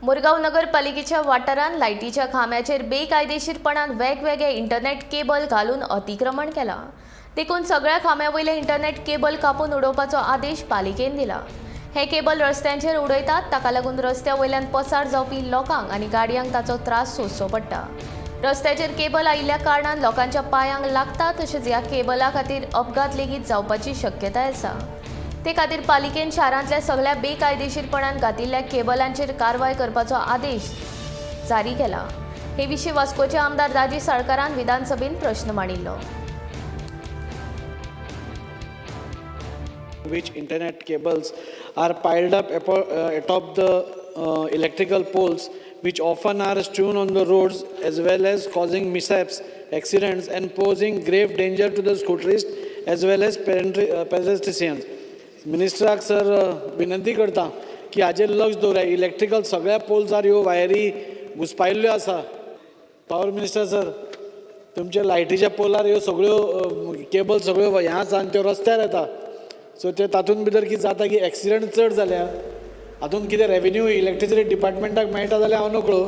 मुरगांव नगरपालिकेच्या वाठारांत लायटीच्या खांब्याचेर बेकायदेशीरपणान वेगवेगळे इंटरनेट केबल घालून अतिक्रमण केलां. देखून सगळ्या खांब्या वयले इंटरनेट केबल कापून उडोवपाचो आदेश पालिकेन दिला. हे केबल रस्त्यांचेर उडयतात, ताका लागून रस्त्या वयल्यान पसार जावपी लोकांक आनी गाडयांक ताचो त्रास सोंसचो पडटा. रस्त्याचेर केबल आयिल्ल्या कारणान लोकांच्या पांयांक लागता, तशेंच ह्या केबला खातीर अपघात लेगीत जावपाची शक्यताय आसा. ते खातीर पालिकेन शारांतल्या सगळ्या बेकायदेशीरपणान घातिल्ल्या केबलांचेर कारवाय करपाचो आदेश जारी केला. हे विशीं वास्कोचे आमदार दाजी साळकारान विधानसभेत प्रश्न मांडिल्लो. Which internet cables are piled up atop the electrical poles, which often are strewn on the roads, as well as causing mishaps, accidents, and posing grave danger to the scooterists as well as pedestrians. मिनिस्टराक sir विनंती करता की हाजेर लक्ष दवराय. Electrical सगळ्या पोल्सार ह्यो वायरी घुसपायल्ल्यो आसा. पावर मिनिस्टर सर, तुमच्या लायटीच्या पोलार ह्यो सगळ्यो केबल सगळ्यो हें आसा आनी त्यो रस्त्यार येता. सो ते तातूंत भितर कितें जाता की एक्सिडंट चड जाल्या. हातूंत कितें रेवेन्यू इलेक्ट्रिसिटी डिपार्टमेंटाक मेळटा जाल्यार हांव नकळो.